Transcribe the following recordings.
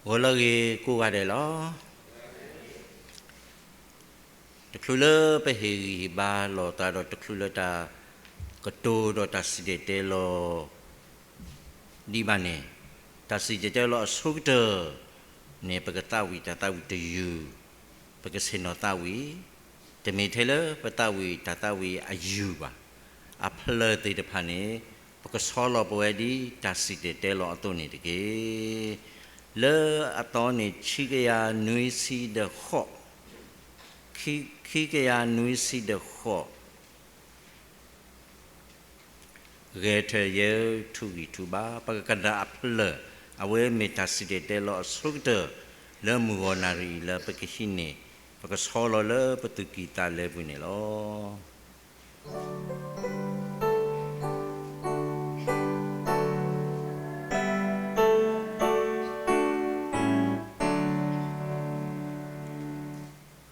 ဂီၤလၢအဂ့ၤကိးဂၤဒဲးလီၤ. တချုးလၢပဟ့ၣ်ဂံၢ်ဟ့ၣ်ဘါလိာ်သးဒီး တချုးလၢတၢ်ကတိၤဒီးတၢ်စံၣ်တဲၤတဲလီၤဒံးဘၣ်န့ၣ်, တၢ်စံၣ်တဲၤတဲလီၤအဆိကတၢၢ်န့ၣ် ပကသးဝံၣ်တၢ်သးဝံၣ်တယုၢ်, ပကဆ့ၣ်နီၤသးဝံၣ်, တမ့ၢ်ထဲလၢပသးဝံၣ်တၢ်သးဝံၣ်အယုၢ်ဘၣ်. အဖျၢၣ်သ့ၣ်တဖၣ်န့ၣ် ပကဆီလီၤပဝဲဒ်တၢ်စံၣ်တဲၤတဲလီၤအသိးန့ၣ်တက့ၢ်. လၢအသီန့ၣ် ဆံကယၤနွံဆံဒီးဃိး, ခံ, ခံကယၤနွံဆံဒီးဃိး, ဂဲၤထၢၣ်ယဲၢ်ထူၣ်ဂံၢ်ထူၣ်ဘါ, ပကကနၣ်အဖျၢၣ်, အဝဲမ့ၢ်တၢ်စံၣ်တဲၤတဲလီၤအဆိကတၢၢ် လၢမုၢ်ဂီၤနၣ်ရံၣ်အံၤလၢပကဟံးန့ၢ်, ပကဆီလီၤလၢပသူၣ်ကံၢ်သးလဲပူၤန့ၣ်လီၤ. ပှၤမ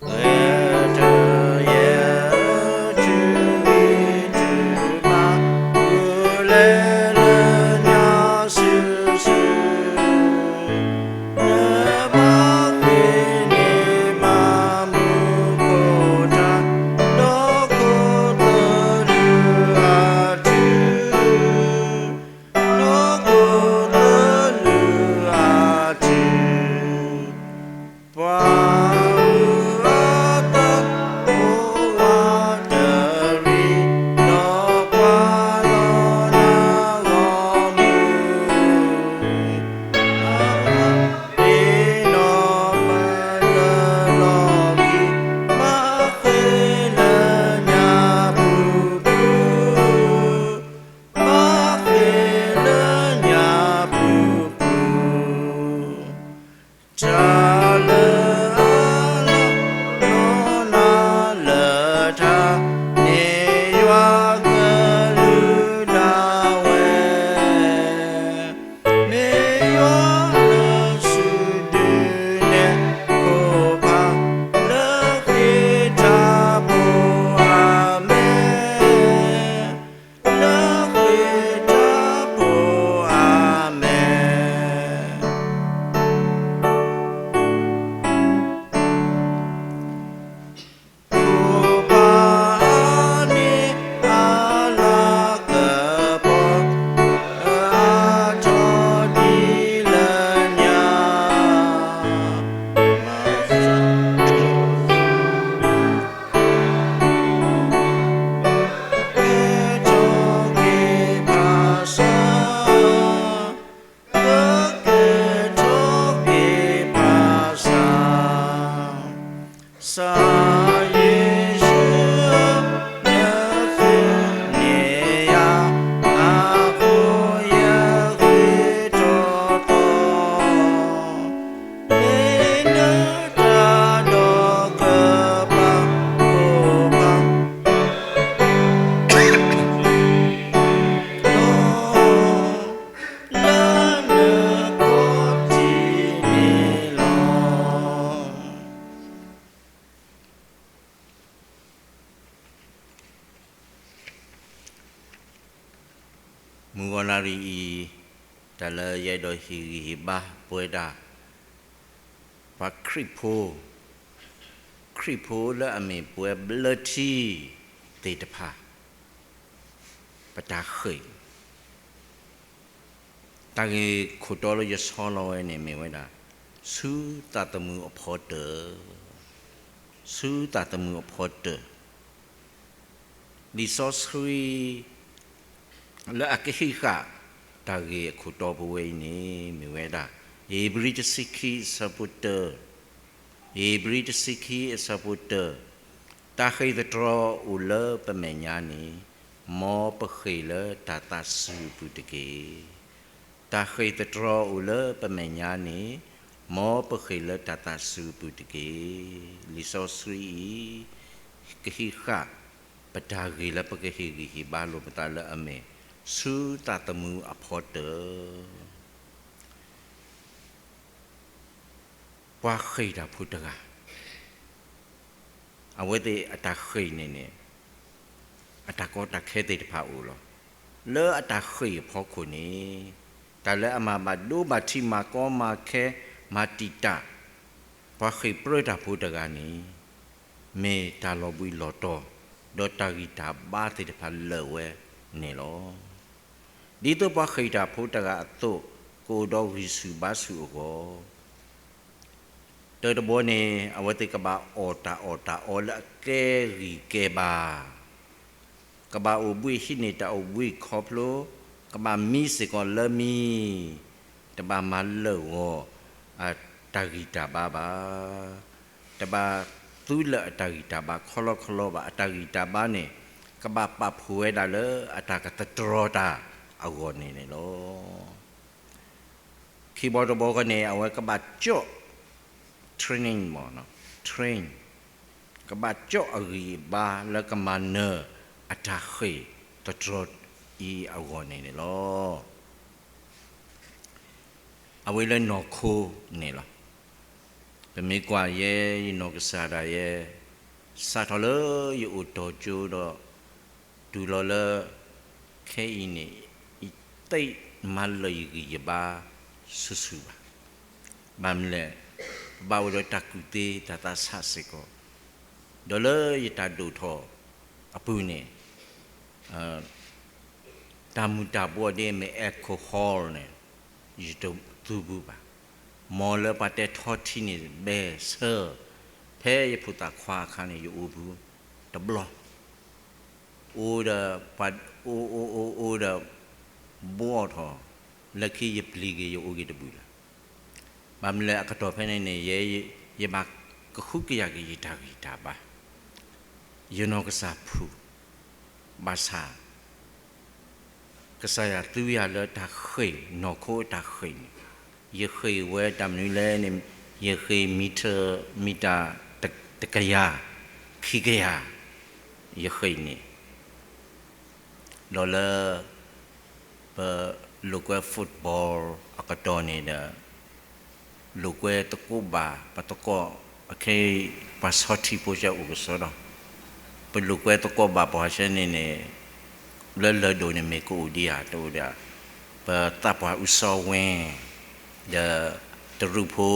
ုၢ်အသးအိၣ်ဝးတရံး, ဒီးပှၤလီၤနၤဂီၤမုၢ်, မၤသ့ၣ်နီၣ်မၤလၢလီၢ်ခံ, မၤဃ့လၢညါပူၤပူၤ, မၤဃ့လၢညါပူၤပူၤ. တၢ်လၢအလီၢ်လီၤနၤလၢထးန့ၣ် ယွၤကလုၢ်နၤဝဲ, မ့ၢ်ယွၤလၢစုဒုးနဲၣ်ခိၣ်ဖး လၢဃ့ၢ်ထးဖိအမဲာ်, လၢဃ့ၢ်ထးဖိအမဲာ်. ခိၣ်ဖးအါန့ၢ်အလၤကပီၤ, အါထီၣ်ဒ်လၢညါ, ကဲထီၣ်က့ၤဖးဆါ, ကဲထီၣ်က့ၤဖးဆါ, ကစၢ်ယ့ၣ်ၡူးဧၢ, နသ့န့ၢ်ယၤ အဃိယဃ့ထီၣ်သီ, မ့ၢ်နတၢ်ဒီးကပၤခိၣ်ဖး လၢနခီၣ်ထံးန့ၣ်လီၤ. မုၢ်ဂီၤနၣ်ရံၣ်အံၤ, တၢ်လၢယအဲၣ်ဒိးဟ့ၣ်ဂံၢ်ဟ့ၣ်ဘါပဝဲဒၣ် ပှၤခရံာ်ဖိ, ခရံာ်ဖိလၢအမ့ၢ်ပှၤဘျၢထံသ့ၣ်တဖၣ် ပတၢ်ဃ့ၢ် တၢ်ဂ့ၢ်ခိၣ်တီလၢယဆီလီၤဝဲန့ၣ်မ့ၢ်ဝဲဒၣ် ဆူသးသမူအဖီတၢၢ်, ဆူသးသမူအဖီတၢၢ်. လံာ်စီဆှံ လၢအကဟံးဃာ်တၢ်ဂ့ၢ်အခိၣ်တီပဝဲအံၤန့ၣ် မ့ၢ်ဝဲဒၣ် ဧ့ၤဘြံၤတဆံခံအဆၢဖိတၢ, ဧ့ၤဘြံၤတဆံခံအဆၢဖိတၢ, တၢ်ဃ့ၢ်သတြီၤအိၣ်လၢပမဲာ်ညါန့ၣ်, မ်ပဃ့ၢ်လၢတၢ်သးစူၤအပူၤတက့ၢ်. တၢ်ဃ့ၢ်သတြီၤအိၣ်လၢပမဲာ်ညါန့ၣ်, မ်ပဃ့ၢ်လၢတၢ်သးစူၤအပူၤတက့ၢ်. လံာ်စီဆှံအံၤ ကဟံးဃာ် ပတၢ်ဂ့ၢ်လၢပကဟ့ၣ်ဂံၢ်ဟ့ၣ်ဘါလိာ်ပသးလၢအမ့ၢ် ဆူသးသမူအဖီတၢၢ်. ပှၤဃ့ၢ်တၢ်ဖိတဂၤ အဝဲသ့ၣ်အတၢ်ဃ့ၢ်န့ၣ်န့ၣ် အတၢ်ကီတၢ်ခဲသ့ၣ်တဖၣ်အိၣ်လီၤ. လၢအတၢ်ဃ့ၢ်အဖီခိၣ်န့ၣ် တၢ်လၢအမၤဘၣ်ဒိဘၣ်ထံးမၤကီမၤခဲ မၤတံာ်တာ် ပှၤဃ့ၢ်ပြၢတၢ်ဖိတဂၤန့ၣ် မ့ၢ်တၢ်လီၤဘှံးလီၤတီၤ ဒီးတၢ်ဂံၢ်တၢ်ဘါသ့ၣ်တဖၣ်လၢာ်ဝဲန့ၣ်လီၤ. ဒ်သိးပှၤဃ့ၢ်တၢ်ဖိတဂၤအသိး ကအိၣ်ဒီးဂံၢ်ဆူၣ်ဘါဆူၣ်အဂီၢ် တၢတဘီန့ၣ် အဝဲသ့ၣ်ကဘၣ်အီၣ်တၢ်အီၣ်တၢ်အီလၢအကဲဂံၢ်ကဲဘါ, ကဘၣ်အိၣ်ဘှံးဟံးန့ၢ်တၢ်အိၣ်ဘှံးခီဖျိ, ကဘၣ်မံစ့ၢ်ကီးလၢမံ, တဘၣ်မၤလၢာ်ဂီၤ တၢ်ဂံၢ်တၢ်ဘါဘၣ်. တဘၣ်သူလၢာ်အတၢ်ဂံၢ်တၢ်ဘါခီလီခီလီဘၣ်. အတၢ်ဂံၢ်တၢ်ဘါန့ၣ် ကဘၣ်ပာ်ဖှိၣ်ဝဲဒၣ်လၢအတၢ်ကသတြီတၢ်အဂီၢ်န့ၣ်န့ၣ်လီၤ. ခံဘီတဘီဃီန့ၣ် အဝဲကဘၣ်ကၠီၣ် training မ့ၢ် train ကဘၣ်ကၠီၣ်အဂံၢ်အဘါလၢကမၤနၢၤအတၢ်ဃ့ၢ်သတြီအံၤအဂီၢ်န့ၣ်န့ၣ်လီၤ. အဝဲလၢနီၢ်ခိန့ၣ်လီၤ. ပမ့ၢ်ကွၢ်ယဲ ယနီၢ်ကစၢ်ဒၣ်ယဲ စးထီၣ်လၢယအိၣ်တီၢ်ကၠိဒီး တုၤလီၤလၢ ခဲအံၤန့ၣ် ယသ့ၣ်မၤလၢာ်ယဂံၢ်ယဘါဆူၣ်ဆူၣ်ဘၣ်. ဘၣ်မနုၤလဲၣ်, ပဘၣ်အိၣ်ဒီးတၢ်ကူၣ်သ့တၢ်သးဆးစ့ၢ်ကီး, ဒီးလၢယတၢ်ဒိၣ်ထီၣ်အပူၤန့ၣ် တၢ်မူၤတၢ်ဘှီးဒ်အမ့ၢ် alcohol န့ၣ် ယတသူဘူးဘၣ်. မ်လၢပှၤတဲထီထံန့ၣ် ဘဲဆၢ, ဖဲယဖိသၣ်ခွါအခါန့ၣ် ယအိၣ်ဘူးတဘျီ, အိၣ်ဒီး ပှၤ အိၣ်အိၣ်အိၣ်အိၣ်ဒီး ဘှီထီၣ်, လၢခံယပျံၤက့ၤ ယအိၣ်က့ၤတဘျုးလၢၤ. ဘၣ်မနုၤလဲၣ် အကတီၢ်ဖဲန့ၣ်န့ၣ် ယဲ ယဘၣ်ကဟုကယာ်က့ၤယတၢ်ဂံၢ်တၢ်ဘါ, ယနီၢ်ကစၢ်ဖုၣ်, ဘၣ်ဆၣ် ကစၢ်ယွၤသူယၤလၢတၢ်ဃ့ၢ် နီၢ်ခိအတၢ်ဃ့ၢ်န့ၣ်, ယဃ့ၢ်ဝဲတၢ်မနုၤလဲၣ်န့ၣ်, ယဃ့ၢ်မံၤထၢၣ် မံၤတၢ်တကယၤ, ခံကယၤ, ယဃ့ၢ်န့ၣ် ဒီးလၢ ပလိာ်ကွဲ football အကတီၢ်န့ၣ်ဒီး လိာ်ကွဲသကိးဘၣ် ပသကိး အခဲအံၤ ပှၤဆီထံဖိကအိၣ်ကစီဒီး ပလိာ်ကွဲသကိးဘၣ်ပှၤဆဲန့ၣ်န့ၣ် လၢလၢၢ်ဒိၣ်န့ၣ်မ့ၢ်ကအိၣ်ဒံးဧါ တအိၣ်ဒံးဧါ, ပသးပှၢ်အူစီဝ့, ဒီး တရူးဖိ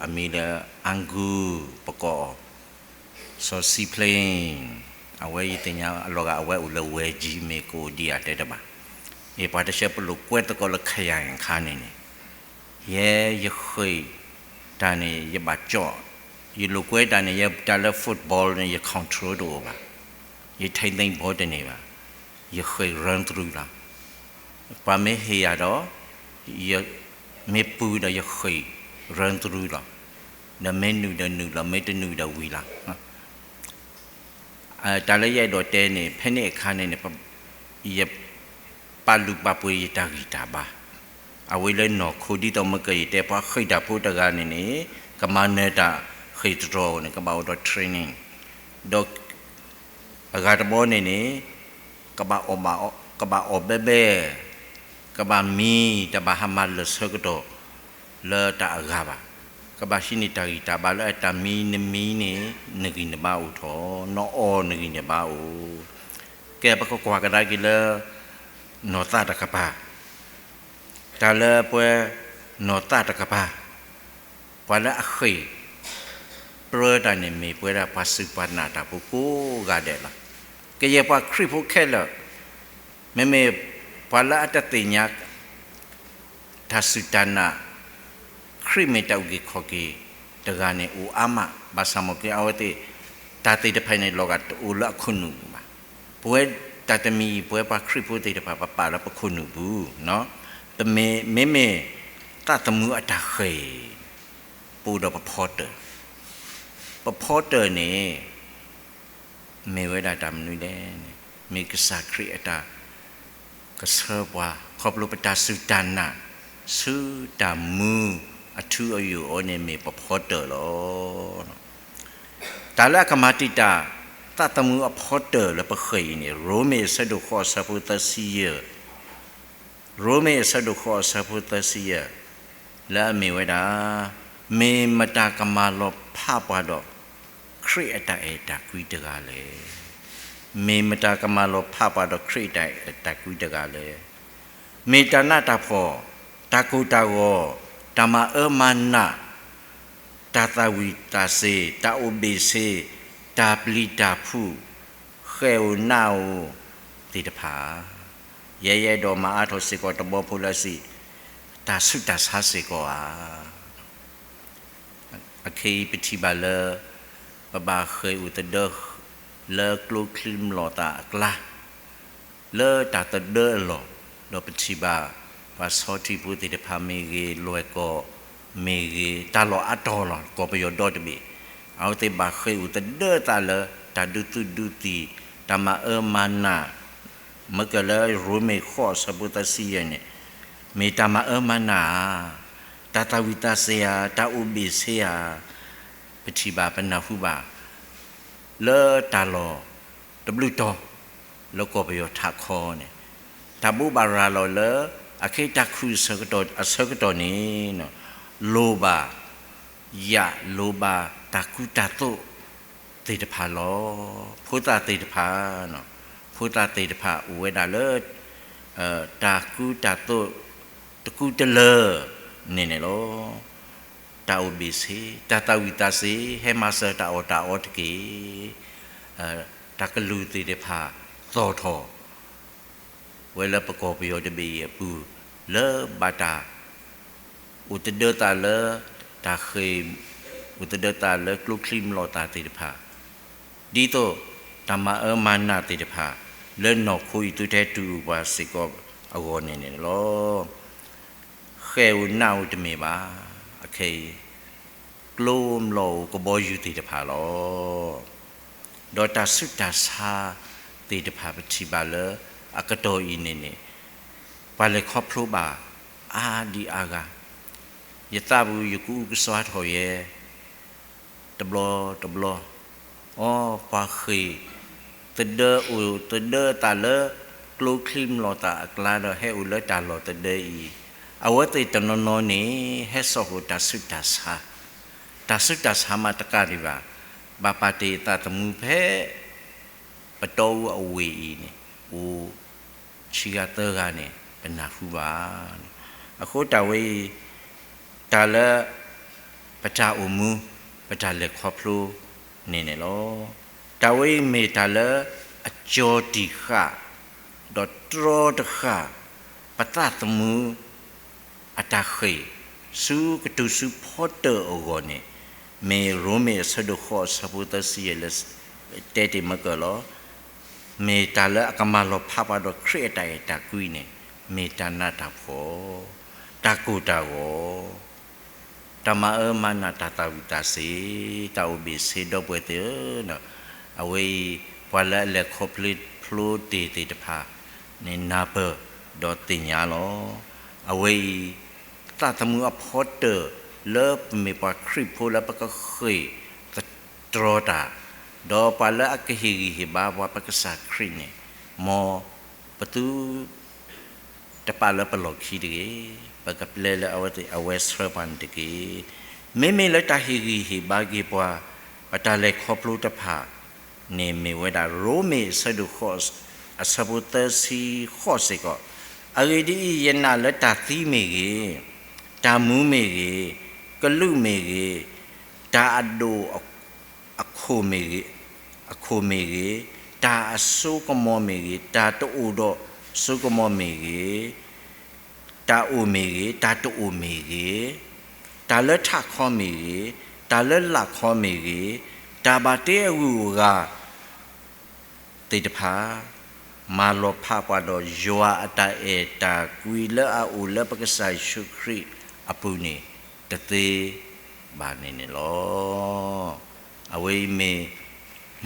အမံၤလၢ အါကူ, ပကိးအီၤ စီၤစံဖျ့, အဝဲယသ့ၣ်ညါအလီၤဂာ် အဝဲအိၣ်လၢဝဲကၠံ မ့ၢ်ကအိၣ်ဒံးဧါတဲတဘၣ်. အ့ၣ် ပှၤတဆၢပလိာ်ကွဲသကိးလၢ ခယၢၣ် အခါန့ၣ်န့ၣ်, ယဲယဃ့ၢ်တၢ်န့ၣ် ယဘၣ်ကၠီၣ်, ယလိာ်ကွဲတၢ်န့ၣ် ယတၢ်လၢ football န့ၣ် ယ control တအိၣ်ဘၣ်, ယထိန်းသိမ်း ball တန့ၢ်ဘၣ်, ယဃ့ၢ် run through လီၤ. ပှၤမ့ၢ်ဟ့ၣ်ယၤဒီး ယမ့ၢ်ပူၤဒီးယဃ့ၢ် run through လီၤ. ဒီးမ့ၢ်နုာ်ဒီးနုာ်လီၤ, မ့ၢ်တနုာ်ဒီးဝံၤလီၤ. တၢ်လၢယအဲၣ်ဒိးတဲန့ၣ် ဖဲန့ၣ်အခါန့ၣ်န့ၣ် ယပာ်လုၢ်ပာ်ပှ့ၤယတၢ်ဂံၢ်တၢ်ဘါ, အဝဲလၢနီၢ်ခိ ဒ်သိးမ့ၢ်ကယတဲ ပှၤဃ့ၢ်တၢ်ဖိတဂၤန့ၣ်န့ၣ် ကမၤနၢၤတၢ်ဃ့ၢ်သတြီအဂီၢ်န့ၣ် ကဘၣ်အိၣ်ဒီး training, ဒီး အဂၤတဘီန့ၣ်န့ၣ် ကဘၣ်အီၣ်ဘဲဘဲ, ကဘၣ်မံ, တဘၣ်ဟးမၤလၢာ်ဆၢကတီၢ်လၢတၢ်အဂၤဘၣ်. ကဘၣ်ဟံးန့ၢ်တၢ်ဂံၢ်တၢ်ဘါလၢအတၢ်မံနမံန့ၣ် နဂံၢ်နဘါအိၣ်ထီၣ်, နအီၣ်နဂံၢ်နဘါအိၣ်. ကဲ ပကကွၢ်ကဒါက့ၤလၢ နီၢ်သးတကပၤ, တၢ်လၢပှၤနီၢ်သးတကပၤ ပှၤလၢအဃ့ၢ်ပြၢတၢ်န့ၣ် မ့ၢ်ပဝဲဒၣ်ပှၤစူၢ်ပှၤနာ်တၢ်ဖိကိးဂၤဒဲးလီၤ. ကယဲၢ်ပှၤခရံာ်ဖိခဲလၢာ်, မ့မ့ၢ်ပှၤလၢအတသ့ၣ်ညါ တၢ်စူၢ်တၢ်နာ် ခရံာ်မ့ၢ်တၢ်အုၣ်က့ၤခီၣ်က့ၤတဂၤန့ၣ် အိၣ်အါမး, ဘၣ်ဆၣ်မ့ၢ်က့ၤအဝဲသ့ၣ် တၢ်သ့ၣ်တဖၣ်န့ၣ် လီၤဂာ်တအိၣ်လၢအခိၣ်နူာ်ပူၤဘၣ်. ပဝဲတၢ်တမံၤအံၤ ပဝဲပှၤခရံာ်ဖိသ့ၣ်တဖၣ် ပပာ်လၢပခိၣ်နူာ်ပူၤ, ပမ့ၢ် မ့မ့ၢ်သးသမူအတၢ်ဃ့ၢ် ပအိၣ်ဒီးပဖီတၢၢ်, ပဖီတၢၢ်န့ၣ် မ့ၢ်ဝဲဒၣ်တၢ်မနုၤလဲၣ်န့ၣ် မ့ၢ်ကစၢ်ခရံာ်အတၢ်ကဆှၢပှၤ ခီဖျိပတၢ်စူၢ်တၢ်နာ် ဆူတၢ်မူအထူအယိာ်အီၤန့ၣ် မ့ၢ်ပဖီတၢၢ်လီၤ. တၢ်လၢအကမၤတံာ်တာ် သးသမူအဖီတၢၢ်လၢပဃ့ၢ်အံၤန့ၣ် ရိမ့ၤအဆၢဒိၣ်ဃိးအဆၢဖိသၢဆံယဲၢ်, ရိမ့ၤအဆၢဒိၣ်ဃိးအဆၢဖိသၢဆံယဲၢ် လၢအမ့ၢ်ဝဲဒၣ်, မ့ၢ်မတၤကမၤလီၤဖးပှၤဒီး ခရံာ်အတၢ်အဲၣ်တၢ်ကွံတဂၤလဲၣ်. မ့ၢ်မတၤကမၤလီၤဖးပှၤဒီးခရံာ်အတၢ်အဲၣ်တၢ်ကွံတဂၤလဲၣ်. မ့ၢ်တၢ်နးတၢ်ဖှီၣ်, တၢ်ကိၢ်တၢ်ဂီၤ, တၢ်မၤအၢမၤနး တၢ်သၣ်ဝံၤသးစ့ၤ, တၢ်အိၣ်ဘ့ၣ်ဆ့, တၢ်ပျံၤတၢ်ဖုး, ဃဲၣ်ဧိၤနးဧိၤသ့ၣ်တဖၣ်, ယဲယအဲၣ်ဒိးမၤအါထီၣ်စ့ၢ်ကီးတဘျီဖိလၢစံး, တၢ်ဆူးတၢ်ဆါစ့ၢ်ကီးဧါ. အခဲအံၤပထံၣ်ဘၣ်လၢ ပဘၣ်ဃ့ၢ်အိၣ်သဒၢ လၢကျိချံမျိာ်သၣ်အကျါ လၢတၢ်သဒၢအလီၢ်, ဒီးပထံၣ်ဘၣ် ပှၤဆီထံဖိသ့ၣ်တဖၣ်မ့ၢ်ဂ့ၤ, လွဲၢ်ကီၢ်မ့ၢ်ဂ့ၤ, တၢ်လီၢ်အါတီၤလီၤ ကီၢ်ပယီၤဒီတဘ့ၣ်, အဝဲသ့ၣ်ဘၣ်ဃ့ၢ်အိၣ်သဒၢသးလၢ တၢ်ဒုးသုးဒုးသံၣ်, တၢ်မၤအၢမၤနး, မ့ၢ်ကလၢရိမ့ၤဃိးအဆၢဖိသၢဆံယဲၢ်န့ၣ်, မ့ၢ်တၢ်မၤအၢမၤနးဧါ, တၢ်သၣ်ဝံၤသးစ့ၤဧါ, တၢ်အိၣ်ဘ့ၣ်ဆ့ဧါ, ပထံၣ်ဘၣ်ပနၢ်ဟူဘၣ် လၢတၢ်လီၢ်တဘျုးတီၤ လၢကီၢ်ပယီၤထးခီန့ၣ်, တၢ်ဘိးဘၣ်ရၤလီၤလၢ အခဲအံၤတၢ်ခုၣ်အဆၢကတီၢ်န့ၣ်, လိၣ်ဘၣ်, ယၣ်လိၣ်ဘၣ်တၢ်ကူတၢ်သိးသ့ၣ်တဖၣ်လီၤ. ဖိသၣ်သ့ၣ်တဖၣ်, ဖိသၣ်သ့ၣ်တဖၣ်အိၣ်ဝဲဒၣ်လၢ တၢ်ကူတၢ်သိးတကူတလၢန့ၣ်န့ၣ်လီၤ. တၢ်အိၣ်ဘ့ၣ်ဆ့, တၢ်သၣ်ဝံၤသးစ့ၤ, ဟဲမၤစၢၤတၢ်အီၣ်တၢ်အီတက့ၢ်. တၢ်ကလုၢ်သ့ၣ်တဖၣ်သီၣ်ထီၣ်ဝဲလၢပကီၢ်ပယီၤတဘ့ၣ်အံၤအပူၤ, လၢဘၣ်တၢ်အိၣ်သဒၢသးလၢ တၢ်ဃ့ၢ်အိၣ်သဒၢသးလၢကျိချံမျိာ်သၣ်သ့ၣ်တဖၣ်, ဒ်သိးတၢ်မၤအၢမၤနးသ့ၣ်တဖၣ် လၢနီၢ်ခိအံၤသုတဟဲတုၤအိၣ်ပှၤစ့ၢ်ကီးအဂီၢ်န့ၣ်န့ၣ်လီၤ. ဃဲၣ်ဧိၤနးဧိၤတမ့ၢ်ဘၣ်, အခဲအံၤ ကျိမျိာ်ဧိၤကဘီယူၤသ့ၣ်တဖၣ်လီၤ. ဒီးတၢ်ဆူးတၢ်ဆါသ့ၣ်တဖၣ်ပထံၣ်ဘၣ်လၢ အကတီၢ်အံၤန့ၣ်န့ၣ်, ပှၤလဲၤခီဖျိဘၣ်အါဒံအါဂၤ, ယသးပူၤ ယကအုကစွါထီၣ်ယဲ တဘျီတဘျီ, အိ ပှၤဃ့ၢ်သဒၢအိၣ်သဒၢသးလၢ ကျိချံမျိာ်သၣ်အကျါ ဒီးဟဲအိၣ်လၢတၢ်လီၢ်သဒၢအံၤ, အဝဲသ့ၣ်တနီၤနီၤန့ၣ် ဟဲစိာ်ဃုာ်တၢ်ဆူးတၢ်ဆါ, တၢ်ဆူးတၢ်ဆါမးတကးဒံးဘၣ်, ဘၣ်ပာ်တ့ၢ်သးသမူဖဲ ပတီၢ်အူအဝ့ၢ်အံၤန့ၣ် အိၣ်ဆံဂၤသၢဂၤန့ၣ် ပနၢ်ဟူဘၣ်. အဃိတၢ်ဝဲအံၤ တၢ်လၢ ပတၢ်အိၣ်မူ ပတၢ်လဲၤခီဖျိန့ၣ်န့ၣ်လီၤ. တၢ်ဝဲအံၤမ့ၢ်တၢ်လၢအကၠီတံာ်ဃာ် ဒီးတြီတဃာ် ပသးသမူအတၢ်ဃ့ၢ် ဆူကတုၤဆူဖီတၢၣ်အဂီၢ်န့ၣ်, မ့ၢ်ရိမ့ၤအဆၢဒိၣ်ဃိးအဆၢဖိသၢဆံယဲၢ်လၢ တဲတ့ၢ်မၢကၢၢ်လီၤ. မ့ၢ်တၢ်လၢအကမၤလီၤဖးပှၤဒီးခရံာ်အတၢ်အဲၣ်တၢ်ကွံန့ၣ်, မ့ၢ်တၢ်နးတၢ်ဖှီၣ်, တၢ်ကိၢ်တၢ်ဂီၤ, တၢ်မၤအၢမၤနး တၢ်သၣ်ဝံၤသးစ့ၤ, တၢ်အိၣ်ဘ့ၣ်ဆ့ ဒီပုၢ်ဝဲၢ်သ့ၣ်ဧၢ, အဝဲအံၤ ပှၤလၢအလဲၤခီဖျိတ့ၢ်သ့ၣ်တဖၣ်န့ၣ် နၢ်ပၢၢ်ဒီးသ့ၣ်ညါလီၤ. အဝဲအံၤ သးသမူအဖီတၢၣ်လၢပမ့ၢ်ပှၤခရံာ်ဖိလၢပကဃ့ၢ်သတြီတၢ်, ဒီးပှၤလၢအကဟ့ၣ်ဂံၢ်ဟ့ၣ်ဘါပှၤပကစၢ်ခရံာ်န့ၣ်, မ်ပသု တပာ်လၢပလီၢ်ခံတဂ့ၤ, ပကပျဲလၢအဝဲသ့ၣ်အဝဲဆှၢပှၤန့ၣ်တက့ၢ်. မ့မ့ၢ်လၢတၢ်ဟ့ၣ်ဂံၢ်ဟ့ၣ်ဘါက့ၤပှၤ ပတၢ်လဲၤခီဖျိတဖၣ်န့ၣ် မ့ၢ်ဝဲဒၣ်ရိမ့ၤအဆၢဒိၣ်ဃိး အဆၢဖိသၢဆံဃိးစ့ၢ်ကီး, အဂ့ၢ်ဒ်အံၤ, ယနာ်လၢတၢ်သံမ့ၢ်ဂ့ၤ, တၢ်မူမ့ၢ်ဂ့ၤ, ကလူးမ့ၢ်ဂ့ၤ, တၢ်အဒိၣ် အခိၣ်မ့ၢ်ဂ့ၤ, အခိၣ်မ့ၢ်ဂ့ၤ, တၢ်အစိကမီၤမ့ၢ်ဂ့ၤ, တၢ်တအိၣ်ဒီးစိကမီၤမ့ၢ်ဂ့ၤ, တၢ်အိၣ်မ့ၢ်ဂ့ၤ, တၢ်တအိၣ်မ့ၢ်ဂ့ၤ, တၢ်လၢထးခီမ့ၢ်ဂ့ၤ, တၢ်လၢလာ်ခီမ့ၢ်ဂ့ၤ, တၢ်ဘၣ်တ့အဂုၤအဂၤ သ့ၣ်တဖၣ်, မၤလီၤဖးပှၤဒီးယွၤအတၢ်အဲၣ်တၢ်ကွံလၢအအိၣ်လၢပကစၢ်ယ့ၣ်ၡူးခရံာ်အပူၤန့ၣ် တသ့ဘၣ်န့ၣ်န့ၣ်လီၤ. အဝဲအံၤမ့ၢ်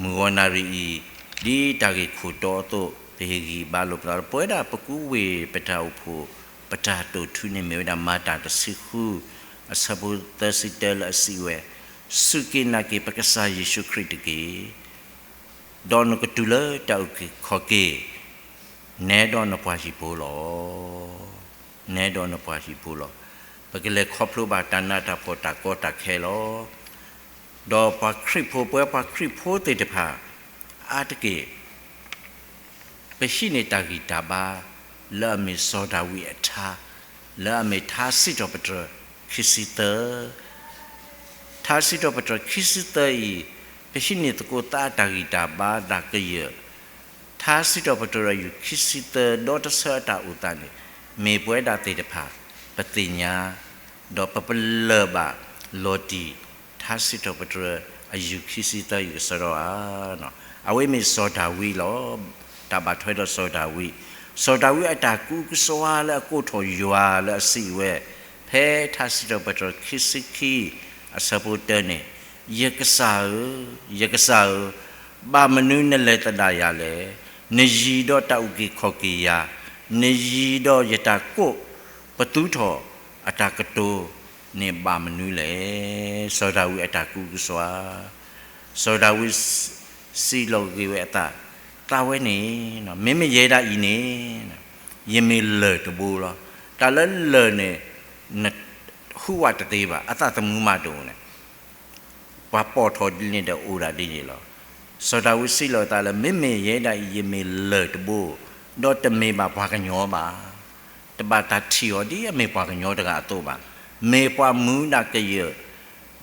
မုၢ်ဂီၤနၣ်ရံၣ်အံၤ ဒ်တၢ်ဂ့ၢ်ခိၣ်တီအသိး ပဟ့ၣ်ဂံၢ်ဘါလိာ်ပသး ပဝဲဒၣ်ပကူဝ့ၢ်ပတၢ်အိၣ်ဖှိၣ် ပတၢ်တိာ်ထူန့ၣ်မ့ၢ်ဝဲဒၣ် မၤတၢ်တဆံဃု အဆၢဖိသၢဆံတၢလၢအစံးဝဲ, စူၢ်က့ၤနာ်က့ၤပကစၢ်ယ့ၣ်ၡူးခရံာ်တက့ၢ်. ဒီးနကတုၤလၢတၢ်အုၣ်က့ၤခီၣ်က့ၤ နဲဒီးနပှၤဟံၣ်ဖိလီၤ. နဲဒီးနပှၤဟံၣ်ဖိလီၤ. ပကလဲၤခီဖျိဘၣ်တၢ်နးတၢ်ဖှီၣ်တၢ်ကီတၢ်ခဲလီၤ. ဒီးပှၤခရံာ်ဖိ ပဝဲပှၤခရံာ်ဖိသ့ၣ်တဖၣ် အါတက့ၢ် ပဟံးန့ၢ်တၢ်ဂံၢ်တၢ်ဘါ လၢအမ့ၢ်စီၤဒၤဝံးအထါ, လၢအမ့ၢ်ထါစံးထီၣ်ပတြၢၤ ခံဆံသၢ ထါစံးထီၣ်ပတြၢၤခံဆံသၢအံၤ, ပဟံးန့ၢ်သကိးသးအတၢ်ဂံၢ်တၢ်ဘါဒၣ်ကယၢၢ်, ထါစံးထီၣ်ပတြၢၤယူၢ်ခံဆံသၢ ဒီတဆၢအတၢ်အိၣ်သးန့ၣ်, မ့ၢ်ပဝဲဒၣ်သ့ၣ်တဖၣ် ပသ့ၣ်ညါ, ဒီးပပလၢၢ်ဘၣ်လီၤတံၢ် ထါစံးထီၣ်ပတြၢၤအယူၢ်ခံဆံသၢအံၤကစီဒီဧါ. အဝဲမ့ၢ်စီၤဒၤဝံးလီၤ. တၢ်ဘၣ်ထွဲဒီးစီၤဒၤဝံး, စီၤဒၤဝံးအတၢ်ကူၣ်ကစီၣ်လၢအကိးထီၣ်ယွၤလၢအစံးဝဲ, ဖဲထါစံးထီၣ်ပတြၢၤခံဆံခံ အဆၢဖိတၢန့ၣ်, ယကစၢ်ဧၢ, ယကစၢ်ဧၢ, ဘၣ်မနုၤနလဲၤသဒၣ်ယၤလဲၣ်. နယံၤဒီးတၢ်အုၣ်က့ၤခီၣ်က့ၤယၤ, နယံၤဒီးယတၢ်ကိးပသူထီၣ်အတၢ်ကတိၤန့ၣ်ဘၣ်မနုၤလဲၣ်. စီၤဒၤဝံးအတၢ်ကူၣ်ကစီၣ်, စီၤဒၤဝံး စံးလီၤဂ့ၤဝဲအသး, သးဝဲန့ၣ်, မ့မ့ၢ်ယဲဒၣ်အံၤန့ၣ်, ယမ့ၢ်လၢၢ်တဘိလီၤ. တၢ်လၢလၢၢ်န့ၣ် နဟူးဝးတသ့ဘၣ်, အသးသမူမးတအိၣ်န့ၣ် ပှၤပိာ်ထီၣ်ဒ်န့ၣ်ဒီးအိၣ်ဒၣ်ဒ်န့ၣ်လီၤ. စီၤဒၤဝံးစံးလီၤအသးလၢ မ့မ့ၢ်ယဲဒၣ်အံၤ ယမ့ၢ်လၢၢ်တဘိ, ဒီးတမ့ၢ်ဘၣ်ပှၤကညီဘၣ်. တဘၣ်တၢ်ထံၣ်အီၤဒ်အမ့ၢ်ပှၤကညီတဂၤအသိးဘၣ်. မ့ၢ်ပှၤမူဒၣ်ကယၢၢ်,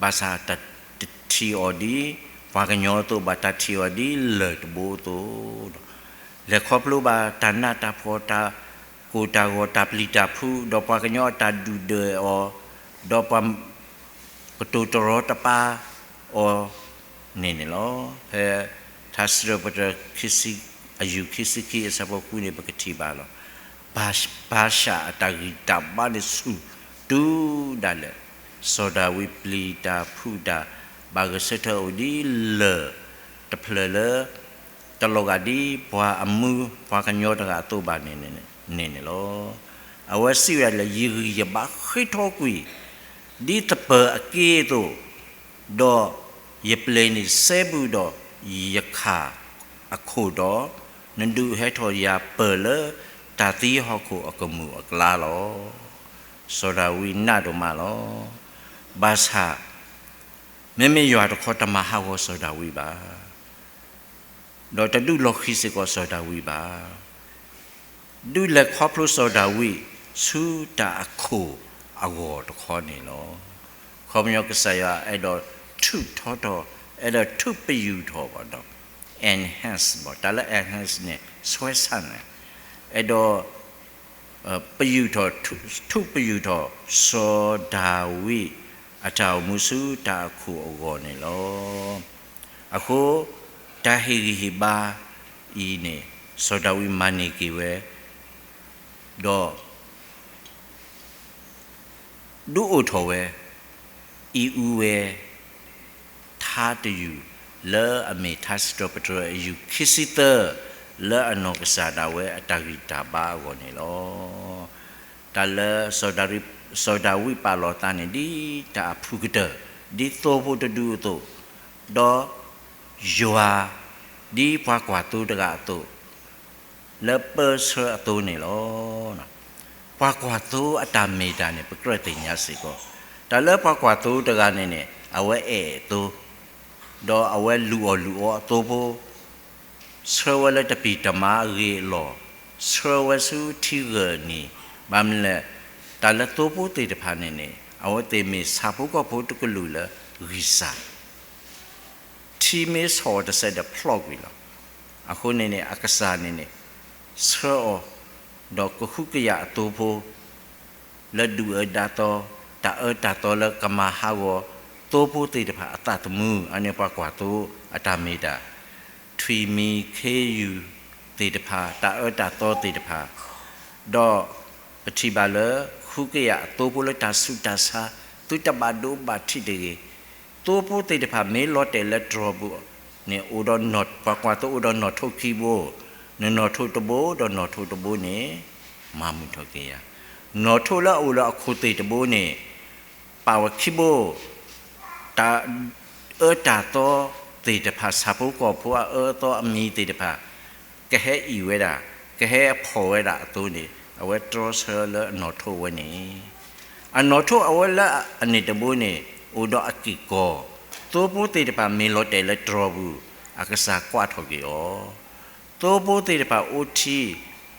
ဘၣ်ဆၣ်တထံၣ်အီၤဒ်ပှၤကညီအသိးဘၣ်, တၢ်ထံၣ်အီၤဒ်လၢၢ်တဘိအသိး လဲၤခီဖျိဘၣ်တၢ်နးတၢ်ဖှီၣ် တၢ်ကိၢ်တၢ်ဂီၤ တၢ်ပျံၤတၢ်ဖုး, ဒီးပှၤကညီအတၢ်ဒုၣ်ဒွဲၣ်အီၤ, ဒီးပှၤကတိၤတရီတပါအီၤန့ၣ်န့ၣ်လီၤ. ဖဲထါစံးထီၣ်ပတြၢၤ အယူၢ်ခံဆံခံအဆၢဖိဃုန့ၣ် ပကထံၣ်ဘၣ်လီၤ. ဘၤၡၤအတၢ်ဂံၢ်တၢ်ဘါန့ၣ်ဆူၣ်တုၤဒၣ်လဲာ်, စီၤဒၤဝံးပျံၤတၢ်ဖုးတၢ် ဘၣ်ဂဲၤဆၢထၢၣ်အိၣ်ဒ်လၢၢ်တဖျၢၣ်လၢ တလီၤဂာ်ဒ်ပှၤအမူ ပှၤကညီတဂၤအသိးဘၣ်န့ၣ်န့ၣ်လီၤ. အဝဲစံးဝဲဒၣ်လၢ ယဂံၢ်ယဘါဃ့ထီကွံာ် ဒ်သပၢၤအက့အသိး, ဒီးယပျ့ၤန့ၣ်စဲဘူးဒီးယခၣ်အခိၣ်ဒီး, နဒုးဟဲထီၣ်ယၤပၢၢ်လၢတၢ်သံဟီၣ်ခိၣ်အကမူၣ်အကျါလီၤ. စီၤဒၤဝံးနးဒိၣ်မးလီၤ. ဘၣ်ဆၣ် မ့မ့ၢ်ယွၤတခီတမၤဟးဂီၤစီၤဒၤဝံးဘၣ်. ဒီးတဒုးလီၤဃံၤစ့ၢ်ကီးစီၤဒၤဝံးဘၣ်. ဒုးလဲၤခီဖျိစီၤဒၤဝံးဆူတၢ်အခိၣ်အဂီၢ်တခီန့ၣ်လီၤ. ခီပညီကစၢ်ယွၤအဲၣ်ဒိးထုးထီထီၣ်, အဲၣ်ဒိးထုးပယူာ်ထီၣ်ဘၣ်ဒီး enhance ဘၣ်, တၢ်လၢ enhance န့ၣ် ဆွဲဆန့် န့ၣ်, အဲၣ်ဒိး ပယူာ်ထီၣ်, ထုးပယူာ်ထီၣ် စီၤဒၤဝံးအတၢ်အိၣ်မူဆူတၢ်အခိၣ်အဂီၢ်န့ၣ်လီၤ. အဃိ တၢ်ဟ့ၣ်ဂံၢ်ဟ့ၣ်ဘါအံၤန့ၣ် စီၤဒၤဝံးမၤန့ၢ်က့ၤဝဲ, ဒီး ဒုးအိၣ်ထီၣ်ဝဲ, အံၤအူဝဲ ထါတယုၢ်လၢအမ့ၢ်ထါစံးထီၣ်ပတြၢၤအယူၢ်ခံဆံသၢ လၢအနီၢ်ကစၢ်ဒၣ်ဝဲအတၢ်ဂံၢ်တၢ်ဘါအဂီၢ်န့ၣ်လီၤ. တၢ်လၢ စီၤဒၤဝံးပာ်လီၤသးန့ၣ် ဒ်တၢ်အဖုကတၢၢ်, ဒ်သိဖိတဒုအသိး, ဒီးယွၤ ဒ်ပှၤကွၢ်သိတဂၤအသိး လၢပၢဆှၢအသိးန့ၣ်လီၤ. ပှၤကွၢ်သိအတၢ်မ့ၢ်တၢ်န့ၣ် ပကြၢးသ့ၣ်ညါစ့ၢ်ကီး, တၢ်လၢပှၤကွၢ်သိတဂၤန့ၣ်န့ၣ် အဝဲအဲၣ်အသိ, ဒီးအဝဲလုၢ်အီၣ်လုၢ်အီအသိဖိ, ဆှၢဝဲလၢတပံၢ်တမါအဂ့ၢ်အလီၢ်, ဆှၢဝဲဆူထံဂၢၢ်နံၤ, ဘၣ်မနုၤလဲၣ်, တၢ်လၢသိဖိသ့ၣ်တဖၣ်န့ၣ်န့ၣ် အဝဲသ့ၣ်မ့ၢ်ဆၣ်ဖိကီၢ်ဖိတကလုာ်လၢဂံၢ်စၢ် ထံမ့ၢ်ဆီၣ်အီၤတစဲးဒီးဖျီၣ်ကွံာ်လီၤ. အဃိန့ၣ်န့ၣ် အကစၢ်န့ၣ်န့ၣ် ဆှၢအီၤ, ဒီးကဟုကယာ်အသိဖိ လၢဒုၣ်အၢဒါသီ, တၢ်အၢတၢ်သီလၢကမၤဟးဂီၤ သိဖိသ့ၣ်တဖၣ်အသးသမူ, အန့ၣ်ပှၤကွၢ်သိအတၢ်မ့ၢ်တၢ်, ထွံၣ်မံၤခ့ယုၢ်သ့ၣ်တဖၣ်, တၢ်အၢတၢ်သီသ့ၣ်တဖၣ်, ဒီးပထံၣ်ဘၣ်လၢ ဟုကယာ်အသိဖိလၢတၢ်ဆူးတၢ်ဆါ, သုတဘၣ်ဒိဘၣ်ထံးတဂ့ၤ. သိဖိသ့ၣ်တဖၣ်မ့ၢ်လီၤတဲာ်လၢတြီၤပူၤန့ၣ် အိၣ်ဒီးနီၣ်, ပှၤကွၢ်သိအိၣ်ဒီးနီၣ်ထိၣ်ခံဘိ, နနီၣ်ထိၣ်တဘိဒီးနီၣ်ထိၣ်တဘိန့ၣ် မၤမုာ်ထီၣ်က့ၤယၤ. နီၣ်ထိၣ်လၢအအိၣ်လၢအခိၣ်သ့ၣ်တဘိန့ၣ် ပာ်ဝဲခံဘိ, တၢ်အၢတၢ်သီသ့ၣ်တဖၣ် ဆၣ်ဖိကီၢ်ဖိအအၢအသီအမံၤသ့ၣ်တဖၣ် ကဟဲအံၣ်ဝဲဒၣ်, ကဟဲအဖီၣ်ဝဲဒၣ်အသိးန့ၣ် အဝဲတြီဆၢလၢအနီၣ်ထိၣ်ဝဲန့ၣ်, အနီၣ်ထိၣ်အဝဲလၢအန့ၣ်တဘိန့ၣ် အိၣ်ဒီးအက့ၢ်ကီၢ်, သိဖိသ့ၣ်တဖၣ်မ့ၢ်လီၤတဲာ်လၢတြီၤပူၤ အကစၢ်ကွၢ်ထီၣ်က့ၤအီၤ. သိဖိသ့ၣ်တဖၣ်အိၣ်ထံ,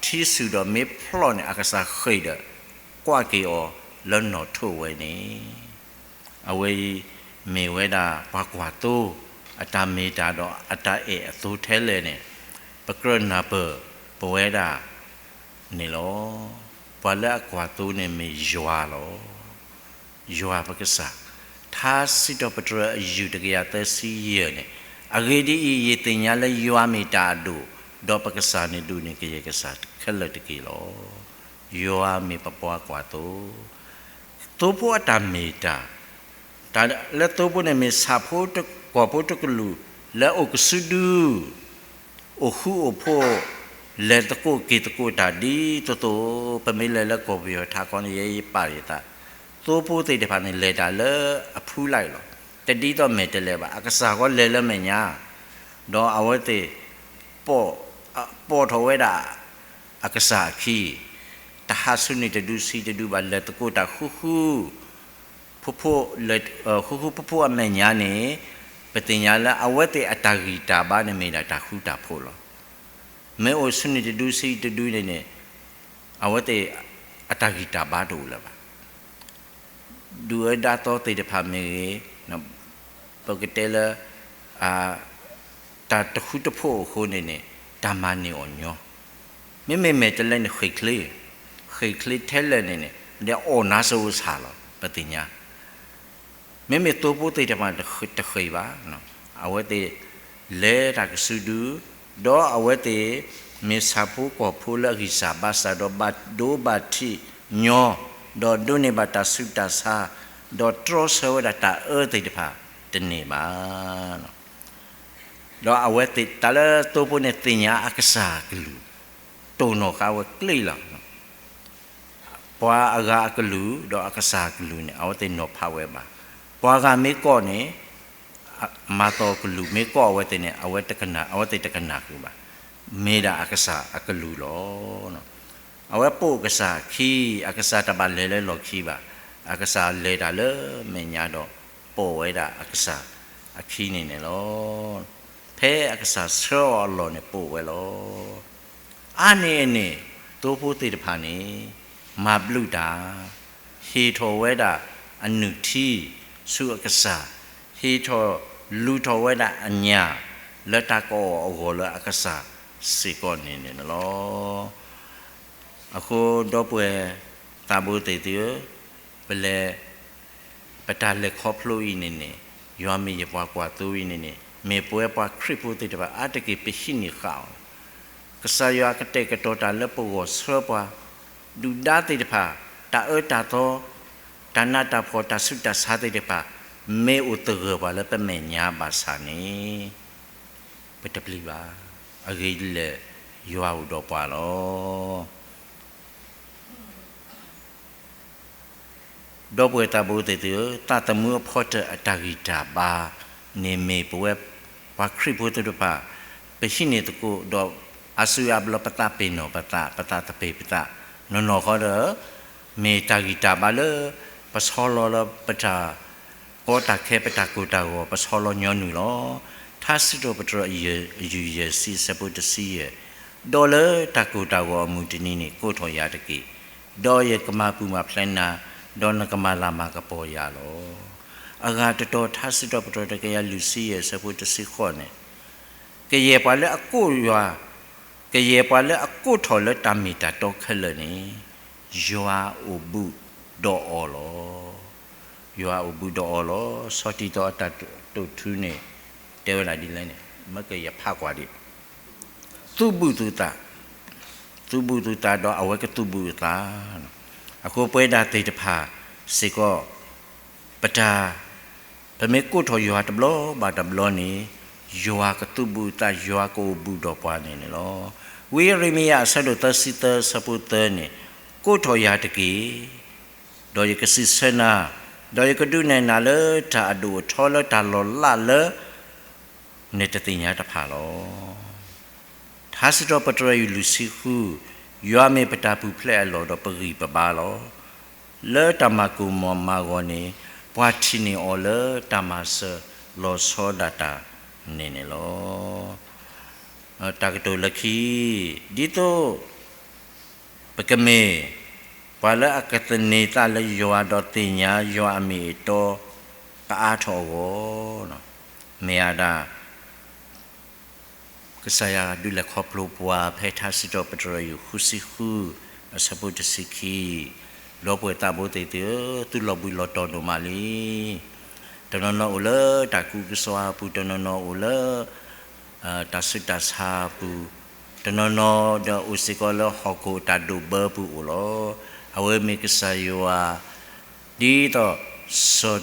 ထံဆူၣ်ဒီးမ့ၢ်ဖျီၣ်န့ၣ် အကစၢ်ဃ့ၢ်ဒီး ကွၢ်က့ၤအီၤလၢနီၣ်ထိၣ်ဝဲန့ၣ်, အဝဲအံၤ မ့ၢ်ဝဲဒၣ်ပှၤကွၢ်သိ အတၢ်မ့ၢ်တၢ်ဒီးအတၢ်အဲၣ်အသိထဲလဲၣ်န့ၣ် ပကြၢးနၢ်ပၢၢ်ပဝဲဒၣ်န့ၣ်လီၤ. ပှၤလၢအကွၢ်သိန့ၣ်မ့ၢ်ယွၤလီၤ. ယွၤပကစၢ်, ထါစံးထီၣ်ပတြၢၤအယုၢ်တကယၤသၢဆံယဲၢ်န့ၣ်, အဂ့ၢ်ဒ်အံၤ, ယသ့ၣ်ညါလၢယွၤမ့ၢ်တၢ်အဒိၣ်, ဒီးပကစၢ်န့ၣ်ဒိၣ်န့ၢ်ကယဲၢ်ကစၢ်ခဲလၢာ်တက့ၢ်လီၤ. ယွၤမ့ၢ်ပပှၤကွၢ်သိ, သိဖိအတၢ်မ့ၢ်တၢ်, တၢ်လၢသိဖိန့ၣ်မ့ၢ်ဆၣ်ဖိကီၢ်ဖိတကလုာ် လၢအအိၣ်ကစုဒု အိၣ်ဃူအိၣ်ဖိး လဲၤသကိးက့ၤသကိးတၢ်ဒ်သိးသိး, ပမ့ၢ်လဲၤလၢကီၢ်ပယီၤထးခီန့ၣ် ယဲယပာ်ယသး, သိဖိသ့ၣ်တဖၣ်န့ၣ် လဲၤတၢ်လၢအဖုလၢ်လီၤ. တဒ်သိးမဲာ်တဲးလဲးဘၣ်, အကစၢ်ဃီလဲၤလၢမဲာ်ညါ, ဒီးအဝဲသ့ၣ် ပိာ်ထီၣ်ဝဲဒၣ် အကစၢ်အခံ, တဟးဆူန့ၣ်တဒုဆံးတဒုဘၣ်, လဲၤသကိးတၢ်ဃူဃူ ဃူဃူဖိးဖိးအမဲာ်ညါန့ၣ်, ပသ့ၣ်ညါလၢအဝဲသ့ၣ်အတၢ်ဂံၢ်တၢ်ဘါန့ၣ်မ့ၢ်ဒၣ်တၢ်ဃူတၢ်ဖိးလီၤ. မ့ၢ်အိၣ်ဆူန့ၣ်တဒုဆံးတဒုန့ၣ်န့ၣ်, အဝဲသ့ၣ်အတၢ်ဂံၢ်တၢ်ဘါတအိၣ်လၢၤဘၣ်. ဒုၣ်အၢဒါသီသ့ၣ်တဖၣ်မ့ၢ်ဂ့ၤ, ပကတဲလၢ တၢ်တဃူတဖိးအဃိန့ၣ်န့ၣ်, တၢ်မၤန့ၢ်အီၤညီ, မ့မ့ၢ်မဲာ်တဲးလဲးန့ၣ် ဃ့ၢ်ချ့, ဃ့ၢ်ချ့ထဲလဲၣ်န့ၣ်န့ၣ် ဒီးအီၣ်နါစအိဆၣ်လီၤ ပသ့ၣ်ညါ. မ့မ့ၢ်သိဖိသ့ၣ်တဖၣ်တဃ့ၢ်ဘၣ်, အဝဲသ့ၣ်လဲၤတၢ်ကစုဒု, ဒီးအဝဲသ့ၣ်မ့ၢ်ဆၣ်ဖိကီၢ်ဖိလၢအဂံၢ်စၢ်ဘါစၢ် ဒီးဘၣ်ဒိဘၣ်ထံးညီ, ဒီးဒိးန့ၢ်ဘၣ်တၢ်ဆူးတၢ်ဆါ, ဒီးတြီဆၢဝဲဒၣ်တၢ်အၢသ့ၣ်တဖၣ်တန့ၢ်ဘၣ်. ဒီးအဝဲသ့ၣ်တၢ်လၢသိဖိန့ၣ်သ့ၣ်ညါအကစၢ်အကလုၢ်, တိၢ်နီၣ်ဃာ်ဝဲကျ့လီၤ. ပှၤအဂၤအကလုၢ် ဒီးအကစၢ်အကလုၢ်န့ၣ် အဝဲသ့ၣ်နီၤဖးဝဲဘၣ်. ပှၤဂၤမ့ၢ်ကိးန့ၣ်, မၤသီကလုၢ်မ့ၢ်ကိးအဝဲသ့ၣ်န့ၣ် အဝဲတကနၣ်, အဝဲသ့ၣ်တကနၣ်ဃုာ်ဘၣ်. မ့ၢ်ဒၣ်အကစၢ်အကလုၢ်လီၤ. အဝဲပိာ်ကစၢ်အခံ, အကစၢ်တဘၣ်လဲၤလၢလီၢ်ခံဘၣ်. အကစၢ်လဲၤတၢ်လၢမဲာ်ညါဒီး ပိာ်ဝဲဒၣ်အကစၢ်အခံန့ၣ်န့ၣ်လီၤ. ဖဲအကစၢ်ဆှၢအီၤအလီၢ်န့ၣ်ပိာ်ဝဲလီၤ. အါန့ၢ်အန့ၣ်, သိဖိသ့ၣ်တဖၣ်န့ၣ် မၤဘျုးတၢ်, ဟ့ၣ်ထီၣ်ဝဲဒၣ်အနုၢ်ထံဆူအကစၢ်, ဟ့ၣ်ထီၣ်လူၤထီၣ်ဝဲဒၣ်အညၣ် လၢတၢ်ကအီၣ်အဂီၢ်လၢအကစၢ်စ့ၢ်ကီးန့ၣ်န့ၣ်လီၤ. အဃိဒီပုၢ်ဝဲၢ်သးဘိသ့ၣ်သုဧၢ, ပလဲၤ ပတၢ်လဲၤခီဖျိအံၤန့ၣ်န့ၣ်, ယွၤမ့ၢ်ယပှၤကွၢ်သိအံၤန့ၣ်န့ၣ်, မ့ၢ်ပဝဲပှၤခရံာ်ဖိသ့ၣ်တဖၣ်အါတက့ၢ်ပဟံးန့ၢ်ဃာ်အီၤ, ကစၢ်ယွၤကတဲာ်ကတီၤတၢ်လၢပဂီၢ်ဆှၢပှၤ, ဒုၣ်ဒါသ့ၣ်တဖၣ်, တၢ်အၢတၢ်သီ, တၢ်နးတၢ်ဖှီၣ်တၢ်ဆူးတၢ်ဆါသ့ၣ်တဖၣ်, မ့ၢ်အိၣ်သဂၢၢ်ပှၤလၢပမဲာ်ညါဘၣ်ဆၣ်န့ၣ်, ပတပျံၤဘၣ်. အဂ့ၢ်ဒ်လဲၣ်, ယွၤအိၣ်ဒီးပှၤလီၤ. ဒီပုၢ်ဝဲၢ်သးဘိသ့ၣ်သုဧၢ, သးသမူအဖီတၢၢ်အတၢ်ဂံၢ်တၢ်ဘါန့ၣ်မ့ၢ်ပဝဲပှၤခရံာ်ဖိသ့ၣ်တဖၣ်, ပဟံးန့ၢ်သကိးဒီးအါစုအါဘျီပသးပ့ၤနီၣ်ပသး, ပသးသပ့ၤပသး, နီၢ်နီၢ်ဃီဒီး မ့ၢ်တၢ်ဂံၢ်တၢ်ဘါလၢ ပဆီလီၤလၢပတၢ်ကီတၢ်ခဲပတၢ်ကိၢ်တၢ်ဂီၤ ပဆီလီၤညီနုၢ်လီၤ. ထါစံးထီၣ်ပတြၢၤအယုၢ်ယဲၢ်ဆံအဆၢဖိတဆံယဲၢ်, ဒီးလၢတၢ်ကိၢ်တၢ်ဂီၤအမုၢ်တနံၤန့ၣ် ကိးထီၣ်ယၤတက့ၢ်. ဒီးယကမၤပူၤမၤဖျဲးနၤ, ဒီးနကမၤလၤမၤကပီၤယၤလီၤ. အဂၤတတီၤ ထါစံးထီၣ်ပတြၢၤတကယၤလွံၢ်ဆံယဲၢ်အဆၢဖိတဆံဃိးန့ၣ်, ကယဲၢ်ပှၤလၢအကိးယွၤ, ကယဲၢ်ပှၤလၢအကိးထီၣ်လၢတၢ်မ့ၢ်တၢ်တီခဲလၢာ်န့ၣ်, ယွၤအိၣ်ဘူးဒီးအီၤလီၤ. ယွၤအိၣ်ဘူးဒီးအီၤလီၤ. ဆီတံတီအတၢ်တိာ်ထူန့ၣ် တဲဝဲဒၣ်ဒ်လဲၣ်န့ၣ်, မ့ၢ်ကယဖးကွၢ်ဒံး, သုးဘူးသုသး, သုးဘူးသုသးဒီးအဝဲကသုးဘူးအသး. အဃိပဝဲဒၣ်သ့ၣ်တဖၣ်စ့ၢ်ကီး ပတၢ်, ပမ့ၢ်ကိးထီၣ်ယွၤတဘျီဘၣ်တဘျီန့ၣ်, ယွၤကသုးဘူးအသး, ယွၤကအိၣ်ဘူးဒီးပှၤန့ၣ်န့ၣ်လီၤ. ဝံယံးရမံယၤအဆၢဒိၣ်သၢဆံသၢအဆၢဖိသၢန့ၣ်, ကိးထီၣ်ယၤတက့ၢ်, ဒီးယကစံးဆၢနၤ, ဒီးယကဒုးနဲၣ်နၤလၢတၢ်အဒိၣ်အထီလၢတၢ်လီၤလးလၢ နတသ့ၣ်ညါတဖၣ်လီၤ. ထါစံးထီၣ်ပတြၢၤအယုၢ်လွံၢ်ဆံဃု, ယွၤမ့ၢ်ပတၢ်ပူၤဖျဲးအလီၢ်ဒီးပဂံၢ်ပဘါလီၤ. လၢတၢ်မၤကိၢ်မၤဂီၤန့ၣ်, ပှၤထံၣ်န့ၢ်အီၤလၢတၢ်မၤစၢၤလီၤဆီဒၣ်တၢ်န့ၣ်န့ၣ်လီၤ. တၢ်ကတိၤလၢခံ, ဒ်သိး ပကမ့ၢ်ပှၤလၢအကသန့ၤသးလၢယွၤဒီးသ့ၣ်ညါယွၤအမ့ၢ်အတီ, အါထီၣ်အဂီၢ်, မ့ၢ်ဝဲဒၣ် ကစၢ်ယွၤဒုးလဲၤခီဖျိပှၤ ဖဲထါစံးထီၣ်ပတြၢၤ ယုၢ်ဃုဆံဃု အဆၢဖိတဆံခံ, ဒီပုၢ်ဝဲၢ်သးဘိသ့ၣ်သုဧၢ, သုလီၤဘှံးလီၤတီၤဒိၣ်မးလံ. တနီၤနီၤအိၣ်လၢတၢ်ကူၣ်ကစီၣ်အပူၤ, တနီၤနီၤအိၣ်လၢ တၢ်ဆူးတၢ်ဆါအပူၤ, တနီၤနီၤဒီးအိၣ်စ့ၢ်ကီးလၢဟီၣ်ခိၣ်တၢ်ဒိၣ်ဘၢပူၤအိၣ်လီၤ. အဝဲမ့ၢ်ကစၢ်ယွၤ ဒ်သိးစီၤ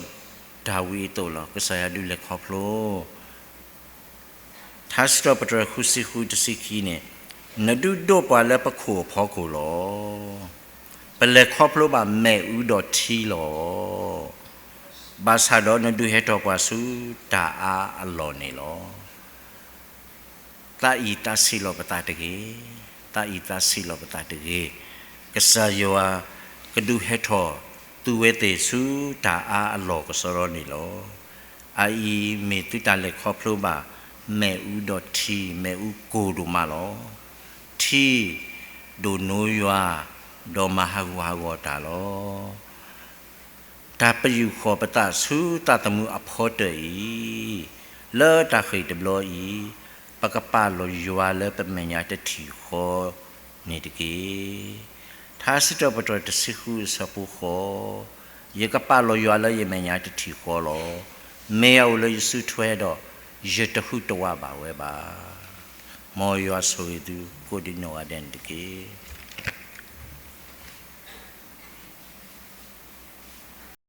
ဒၤဝံးအသိးလီၤ. ကစၢ်ယွၤဒုးလဲၤခီဖျိ ထါစံးထီၣ်ပတြၢၤ ဃုဆံဃု တဆံခံန့ၣ်, နဒုးဒိးပှၤလၢပခိၣ်အဖီခိၣ်လီၤ. ပလဲၤခီဖျိဘၣ်မ့ၣ်အူဒီးထံလီၤ. ဘၣ်ဆၣ်ဒီးနဒုးဟဲထီၣ်ပှၤဆူတၢ်အါအလီၢ်န့ၣ်လီၤ. သးအံၤသးဆံးလီၤပသးတဂ့ၤ, သးအံၤသးဆံးလီၤပသးတဂ့ၤ. ကစၢ်ယွၤကဒုးဟဲထီၣ် သုဝဲသ့ၣ်ဆူတၢ်အါအလီၢ်ကစီဒီန့ၣ်လီၤ. အအံၤမ့ၢ်သုတၢ်လဲၤခီဖျိဘၣ် မ့ၣ်အူဒီးထံ, မ့ၣ်အူကိၢ်ဒိၣ်မးလီၤ. ထံဒိၣ်နိယွၤ, ဒီးမၤဟးဂူာ်ဟးဂီၤတၢ်လီၤ. တၢ်ပယူာ်ဃီၤပသးဆူသးသမူအဖီတၢၢ်အံၤ, လၢတၢ်ဃ့ၢ်တဘျီအံၤ, ပကပာ်လီၤယွၤလၢပမဲာ်ညါတထံၣ်ဃီန့ၣ်တက့ၢ်. ထါစံးထီၣ်ပတြၢၤ တဆံဃု အဆၢဖိဃိး, ယကပာ်လီၤယွၤလၢယမဲာ်ညါတထံၣ်ဃီလီၤ. မ့ၢ်အအိၣ်လၢယစုထွဲဒီး, ယတဟူးတဝးဘၣ်ဝဲဘၣ်. မ်ယွၤဆိၣ်ဂ့ၤသုကိးဒံးနီၢ်ဂၤဒဲးန့ၣ်တက့ၢ်.